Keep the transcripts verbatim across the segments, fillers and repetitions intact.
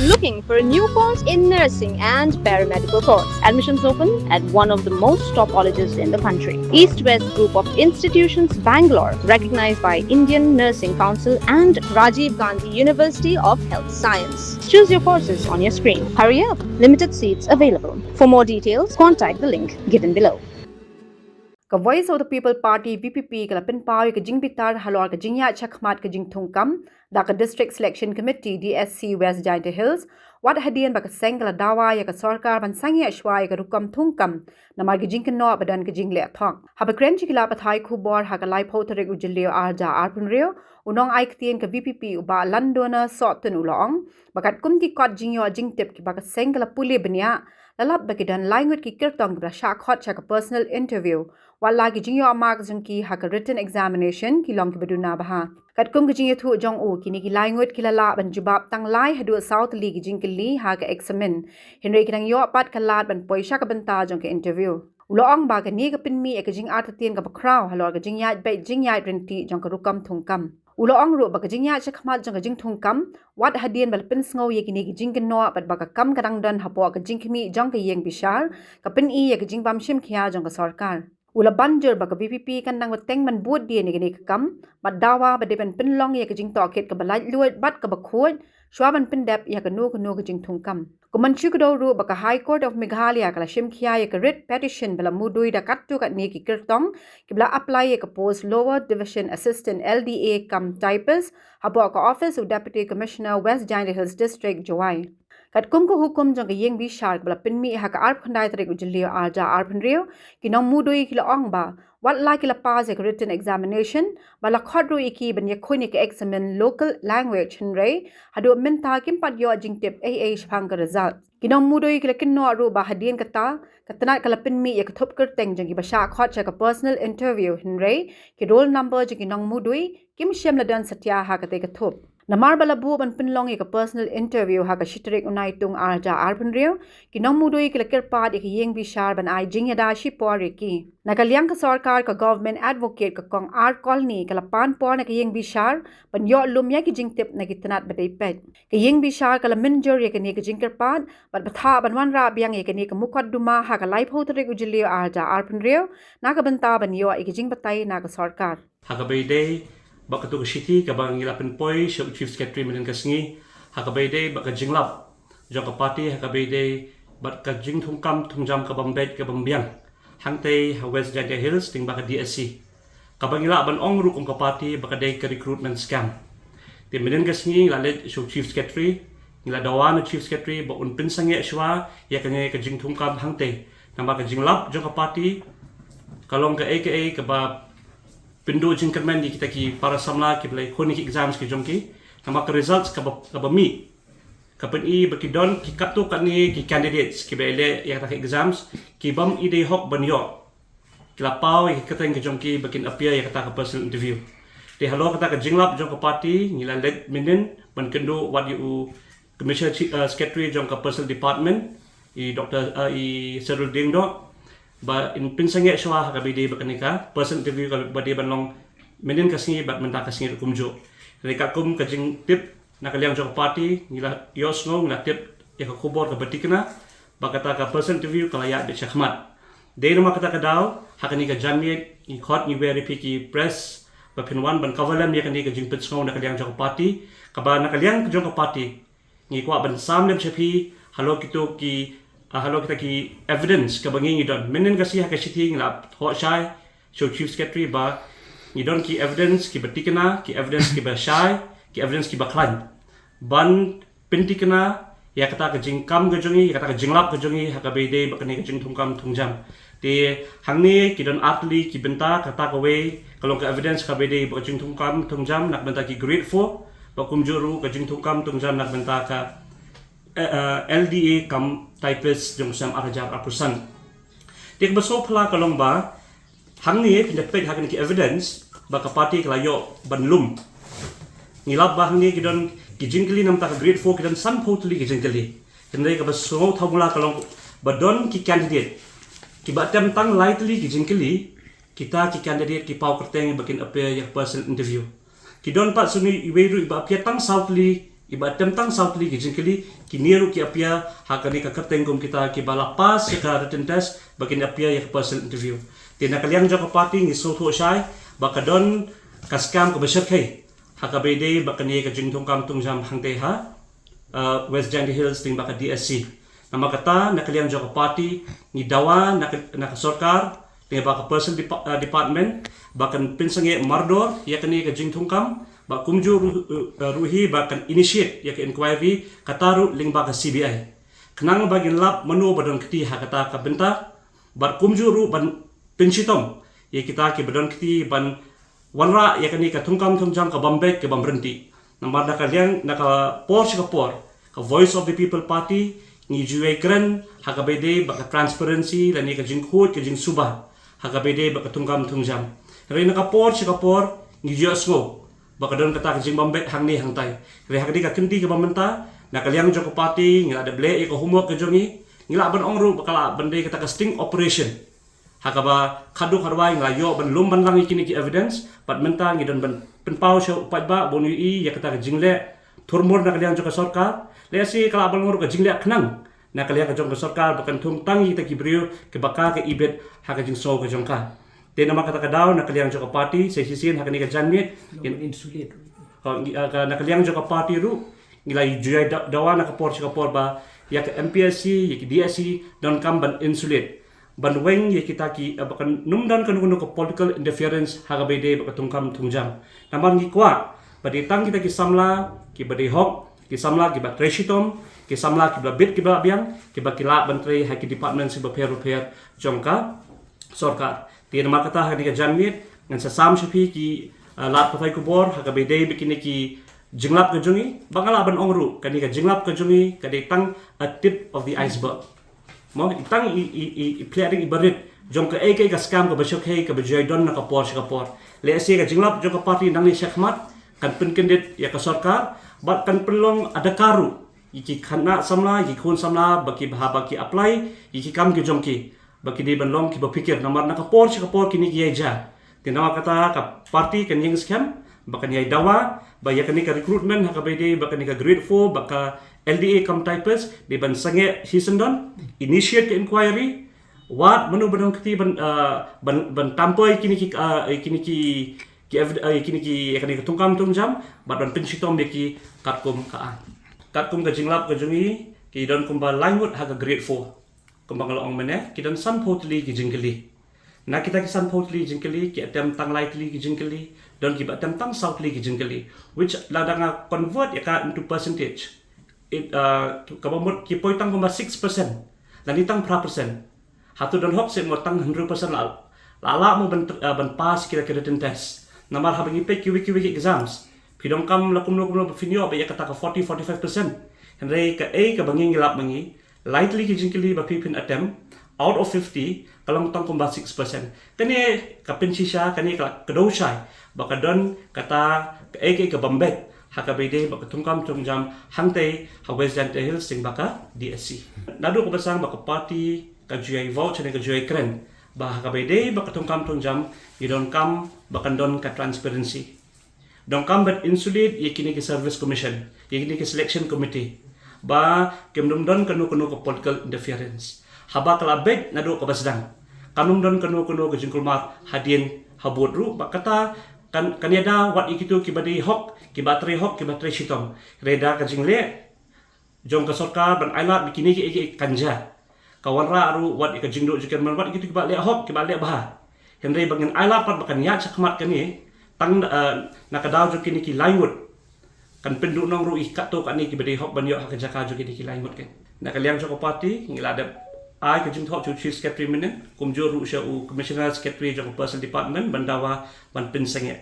Looking for a new course in nursing and paramedical course? Admissions open at one of the most top colleges in the country. East West Group of Institutions, Bangalore, recognized by Indian Nursing Council and Rajiv Gandhi University of Health Science. Choose your courses on your screen. Hurry up, limited seats available. For more details, contact the link given below. Ka Voice of the People Party, V P P, ka la pynpaw ïa ka jingbitar halor ka jingïaid shakhmat ka jingthungkam da ka District Selection Committee, D S C, West Jaintia Hills, wat hadien ba ka seng ka la dawa ïa ka sorkar ban sangeh shuwa ïa ka rukom thungkam namar ka jingkynnoh ba don ka jingleh thok. Haba kren sha ki lad pathai khubor ha ka laiphew tarik u Jylliew arhajar arphew hynriew, u nongai ktien ka V P P u Bah Landowner Sohtun u la ong ba katkum ki kot jingïoh jingtip kiba ka seng ka la pule bniah, la lap ba ki don lai ngut ki kyrtong kiba la shah khot sha ka personal interview, wat la ki jingïoh marks jong ki ha ka written examination ki long kiba duna bha. Katkum ka jingïathuh jong u, kine ki lai ngut ki la lah ban jubab tang lai haduh saw tylli ki jingkylli ha ka eksamin, hynrei ki dang ïoh pat ka lad ban poi sha ka bynta jong ka interview. U la ong ba kane ka pynmih ïa ka jingartatien kaba khraw halor ka jingïaid beit jingïaid ryntih jong ka rukom thungkam. U la ong ruh ba ka jingïaid shakhmat jong ka jingthungkam, wat hadien ba la pynsngew ïa kine ki jingkynnoh bad ba ka kam ka dang don hapoh ka jingkhmih jong ka ïing bishar, ka pyni ïa ka jingbym shim khia jong ka sorkar. U la ban jur ba ka V P P kan nang bteng ban bud dien ïa kane ka kam, bad dawa ba dei ban pynlong ïa ka jingtohkit kaba laitluid bad kaba khuid shuwa ban pyndep ïa kano kano ka jingthungkam. Kumba shu kdew ruh ba ka High Court of Meghalaya ka la shim khia ïa ka writ petition ba la mudui da katto katne ki kyrtong kiba la apply ïa ka post Lower Division Assistant L D A cum typist hapoh ka office u Deputy Commissioner, West Jaintia Hills District, Jowai. Katkum ka hukum jong ka ïing bishar kaba la pynmih ha ka arphew khyndai tarik u Jylliew arhajar arphew hynriew, ki nongmudui ki la ong ba wat la ki la pass ïa ka written examination, ba la khot ruh ïa ki ban ïakhun ïa ka eksamin local language, hynrei haduh mynta kim pat ïoh jingtip ei ei shaphang ka result. Ki nongmudui ki la kynnoh ruh ba hadien kata, ka tnat ka la pynmih ïa ka thup kyrteng jong kiba shah khot sha ka personal interview, hynrei ki roll number jong ki nongmudui kim shym la don satia ha katei ka thup. Namar ba la buh ban pynlong ïa ka personal interview ha ka shi tarik u Naitung arhajar arphew hynriew, ki nongmudui ki la kyrpad ïa ka ïing bishar ban ai jingïada shipor ïa ki. Na ka liang ka sorkar, ka Government Advocate, ka Kong R Colney, ka la pan por na ka ïing bishar ban ïoh lum ïa ki jingtip na ki tnat ba dei peit. Ka ïing bishar ka la mynjur ïa kane ka jingkyrpad bad bthah ban wanrah biang ïa kane ka mukotduma ha ka laiphew tarik u Jylliew arhajar arphew hynriew na ka bynta ban ïoh ïa ki jingbatai na ka sorkar. Ha kaba ïadei bad kato ka shithi kaba ngi la pynpoi sha u Chief Secretary mynhynnin ka sngi, ha kaba ïadei bad ka jinglap jong ka party ha kaba ïadei bad ka jingthungkam thungjam kabym beit kabym biang hangtei ha West Jaintia Hills lyngba ka D S C, kaba ngi lah ban ong ruh kum ka party ba ka dei ka recruitment scam. Te mynhynnin ka sngi ngi la leit sha u Chief Secretary, ngi la dawa na u Chief Secretary ba un pynsangeh shuwa ïa kane ka jingthungkam hangtei, namar ka jinglap jong ka party ka long kaei kaei kaba pynduh jingkyrmen ïa kita ki para samla kiba la ïakhun ïa ki exams ki jong ki, namar ka results kaba, kaba mih ka pyni ba ki don ki katto katne ki candidates kiba ïaleh ïa kata ka exams, kibym i dei hok ban ïoh. Ki la paw ïa ki kyrteng ki jong ki ba kin appear ïa kata ka personal interview. Te halor kata ka jinglap jong ka party ngi la leit mynhynnin ban kynduh wat ïa u Commissioner Chi-, eh, Secretary jong ka Personal Department, i Doctor, eh, i Sherul Diengdoh, ba in pynsangeh shuwa ha kaba ïadei bad kane ka personal interview kaba dei ban long mynhynnin ka sngi bad mynta ka sngi ruh kumjuh. Hynrei katkum ka jingtip na ka liang jong ka party, ngi la ïohsngew, ngi la tip ïa ka khubor kaba tikna ba kata ka personal interview ka la ïaid beit shakhmat. Dei namar kata ka daw, ha kane ka janmiet ngi khot ngi wer ïa phi ki press ba phin wan ban cover lem ïa kane ka jingpynsngew na ka liang jong ka party, kaba na ka liang jong ka party ngi kwah ban sam lem sha phi halor kito ki, ah, halor kita ki evidence kaba ngi ngi don. Mynhynnin ka sngi ha ka shithi ngi la thoh shai sha u Chief Secretary ba ngi don ki evidence kiba tikna, ki evidence kiba shai, ki evidence kiba khlaiñ ban pyntikna ïa kata ka jingkam ka jong ngi, ïa kata ka jinglap ka jong ngi ha kaba ïadei bad kane ka jingthungkam thungjam. Te hangne ki don ar tylli ki bynta, kata kawei ka long ka evidence kaba ïadei bad ka jingthungkam thungjam na ka bynta ki grade four, bad kumjuh ruh ka jingthungkam thungjam na ka bynta ka, eh, eh, L D A cum typist jong u snem arhajar arphew san. Te kaba sngewphylla ka long ba hangne phin da peit ha kine ki evidence ba ka party ka la ïoh ban lum. Ngi lap ba hangne ki don ki jingkylli na ka bynta ka grade four, ki don sanphew tylli ki jingkylli. Hynrei kaba sngewthuh mula ka long ba don ki candidate kiba attempt tang lai tylli ki jingkylli, kita ki candidate ki paw kyrteng ba kin appear ïa ka personal interview. Ki don pat shuh iwei ruh ba appear tang saw tylli Kiba tem tang saw tylli ki jingkylli, kine ruh ki appear ha kane ka kyrteng kum kita kiba la pass ïa ka written test, ba kin appear ïa ka personal interview. Te na ka liang jong ka party ngi sngewthuh shai ba ka don ka scam kaba shyrkhei ha kaba ïadei bad kane ka jingthungkam thungjam hangtei ha, uh, West Jaintia Hills lyngba ka D S C. Namar kata na ka liang jong ka party ngi dawa na ka, na ka sorkar lyngba ka personal depa-, uh, department ba kan pynsangeh mardor ïa kane ka jingthungkam, ba kumjuh ruh, uh, ruh hi ba kan initiate ïa ka inquiry kata ruh lyngba ka C B I. Khnang ba ngin lap mano ba don kti ha kata ka bynta, bad kumjuh ruh ban pynshitom ïa kita kiba don kti ban wanrah ïa kane ka thungkam thungjam ka bym beit ka bym ryntih. Namar na ka liang, na ka por sha ka por, ka Voice of the People Party ngi ju ïai kren ha kaba ïadei bad ka transparency lane ka jingkhuid ka jingsuba ha kaba ïadei bad ka thungkam thungjam. Hynrei na ka por sha ka por ngi ju ïohsngew ba ka don kata ka jingbym beit hangne hangtai. Hynrei ha kane ka kynti kaba mynta, na ka liang jong ka party ngi la dep leh ïa ka homework ka jong ngi, ngi lah ban ong ruh ba ka lah ban dei kata ka sting operation ha kaba khadduh khadwai ngi la ïoh ban lum ban lang ïa kine ki evidence, bad mynta ngi don ban pynpaw sha u paidbah ban ïohi ïa kata ka jingleh thurmur na ka liang jong ka sorkar. Lehse ka lah ban long ruh ka jingleh khnang na ka liang ka jong ka sorkar ba kan thung tang ïa kita ki briew kiba ka ka ibit ha ka jingsngew ka jong ka. Te namar kata ka daw na ka liang jong ka party sa shisien ha kane ka janmiet, ngi, uh, ka, na ka liang jong ka party ruh ngi la ju ïai da-, dawa na ka por sha ka por ba ïa ka M P S C, ïa ka D S C donkam ban insulate, ban weng ïa kita ki, uh, ba kan nym don kano kano ka political interference ha kaba ïadei bad ka thungkam thungjam. Namar ngi kwah ba dei tang kita ki samla kiba dei hok, ki samla kiba trei shitom, ki samla kiba bit kiba biang, kiba ki lah ban trei ha ki department kiba pher bapher jong ka sorkar. Te namar kata ha kane ka janmiet ngan sa sam sha phi ki, uh, lad pathai khubor ha kaba ïadei bad kine ki jinglap ka jong ngi, ba nga lah ban ong ruh kane ka jinglap ka jong ngi ka dei tang a tip of the iceberg. Mo, tang i, i, i, i pyrthei iba rit jong kaei kaei ka scam kaba shyrkhei kaba ju ïai don na ka por sha ka por. Lehse ka jinglap jong ka party nangne shakhmat kan pynkyndit ïa ka sorkar bad kan pynlong adakar ruh ïa ki khynnah samla, ïa ki khun samla ba ki bha ba ki apply ïa ki kam ki jong ki, ba ki dei ban long kiba phikir, namar na ka por sha ka por kine ki ïai jia. Te namar kata ka party kan ïeng skhem ba kan ïai dawa ba ïa kane ka recruitment ha kaba ïadei bad kane ka grade four bad ka L D A cum typist dei ban sangeh shisyndon, initiate ka inquiry, wad mano ba don kti ban, uh, ban, ban tam poi kine ki, uh, kine ki, ki evid-, uh, kine ki, ïa kane ka thungkam thungjam, bad ban pynshitom ïa ki katkum ka aiñ. Katkum ka jinglap ka jong ngi, ki don kumba lai ngut ha ka grade four. Kumba nga la ong mynne, ki don sanphew tylli ki jingkylli. Na kita ki sanphew tylli jingkylli, ki attempt tang lai tylli ki jingkylli, don kiba attempt tang saw tylli ki jingkylli, which lada nga convert ïa ka into percentage, it, uh, kaba mut ki poi tang kumba six percent, lane tang phra percent. Hato don hok seh mo tang hynriew percent la, la lah mo ban, uh, ban pass kita ki written test. Namar haba ngi peit kiwei kiwei ki exams, phi donkam la kumno kumno ba phin ïoh ba ïa kata ka forty, forty-five percent. Hynrei kaei kaba ngi ngi lap ma ngi, lai tylli ki jingkylli ba phi phin attempt, out of fifty, ka long tang kumba six percent. Kane ka pynshisha, kane ka la kdew shai ba ka don kata kaei kaei ka bym beit ha kaba ïadei bad ka thungkam thungjam hangtei ha West Jaintia Hills lyngba ka D S C. Naduh kaba sdang ba ka party ka ju ïai vouch ne ka ju ïai kren ba ha kaba ïadei bad ka thungkam thungjam, ngi donkam ba kan don ka transparency. Donkam ban insulate ïa kine ki service commission, ïa kine ki selection committee, ba kim dum don kano kano ka political interference. Haba ka la beit naduh kaba sdang, kam dum don kano kano ka jingkulmar hadien habud ruh, ba kata kan, kan ïada wat ïa kito kiba dei hok, kiba trei hok, kiba trei shitom. Hynrei da ka jingleh jong ka sorkar ban ailad ba kine kiei kiei kan jia, ka wanrah ruh wat ïa ka jingduh jingkyrmen wat ïa kito kiba leh hok, kiba leh bha. Hynrei ba ngin ailad pat ba kan ïaid shakhmat kane, tang, eh, na ka daw jong kine ki lai ngut, kan pynduhnong ruh ïa katto katne kiba dei hok ban ïoh ha ka jaka jong kine ki lai ngut kan. Na ka liang jong ka party ngi la dep ai ka jingthoh sha u Chief Secretary mynhynnin, kumjuh ruh sha u Commissioner Secretary jong ka Personnel Department ban dawa ban pynsangeh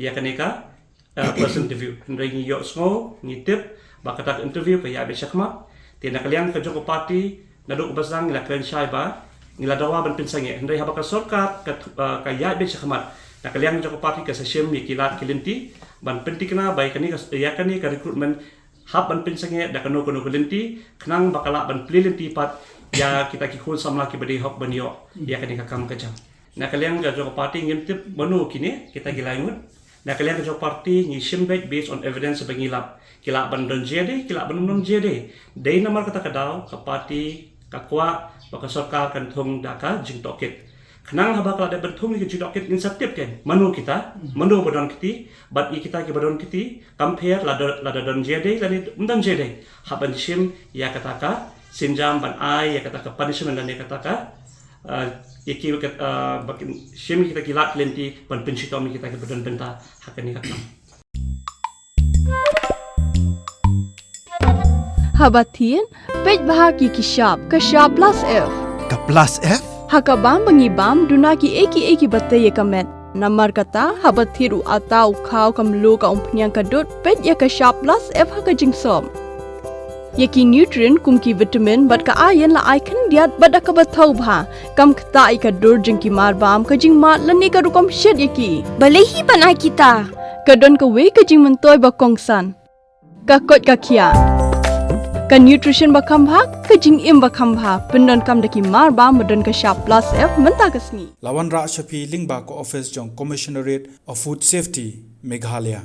ïa kane ka, eh, personal interview. Hynrei ngi ïohsngew, ngi tip ba kata ka interview ka ïaid beit shakhmat. Te na ka liang ka jong ka party, naduh kaba sdang ngi la kren shai ba ngi la dawa ban pynsangeh. Hynrei haba ka sorkar ka, eh, ka ïaid beit shakhmat, na ka liang jong ka party ka sa shim ïa ki lad ki lynti ban pynthikna ba ïa kane ka, ïa kane ka recruitment hap ban pynsangeh da kano kano ka lynti, khnang ba ka lah ban plie lynti pat ïa kita ki khun samla kiba dei hok ban ïoh ïa kane ka kam ka jam. Na ka liang ka jong ka party ngim tip mano kine kita ki lai ngut. Na ka liang ka jong party ngi shim beit based on evidence ba ngi lap. Ki lah ban don jingïadei, ki lah ban ym don jingïadei. Dei namar kata ka daw ka party ka kwah ba ka sorkar kan thung da ka jingtohkit. Khnang haba ka la dep ban thung ïa ka jingtohkit ngin sa tip kein mano kita, mano ba don kti, bad ïa kita kiba don kti kam pher lada, lada don jingïadei lane ym don jingïadei. Hap ban shim ïa kata ka sienjam ban ai ïa kata ka punishment lane ïa kata ka, eh, ïa ki, eh, ba kin shim ïa kita ki lad ki lynti ban pynshitom ïa kita kiba don bynta ha kane ka kam. Haba thied, peit bha ïa ki shap, ka shap plus F. Ka plus F? Ha ka bam ba ngi bam, duna kiei kiei kiba tei ïa ka met. Namar kata, haba thied u atta, u khaw, ka mluh, ka umphniang, ka dud, peit ïa ka shap plus F ha ka jingsop. Ïa ki nutrient kum ki vitamin bad ka iron la ai khyndiat bad da kaba thaw bha. Kam ktah ïa ka dur jong ki marbam, ka jingmad lane ka rukom shet ïa ki. Balei hi ban ai kita? Ka don kawei ka jingmyntoi ba kongsan. Ka koit ka khiah. Ka nutrition ba kham bha, ka jingim ba kham bha. Pyndonkam da ki marbam ba don ka shap plus F mynta ka sngi. La wanrah sha phi lyngba ka office jong Commissionerate of Food Safety, Meghalaya.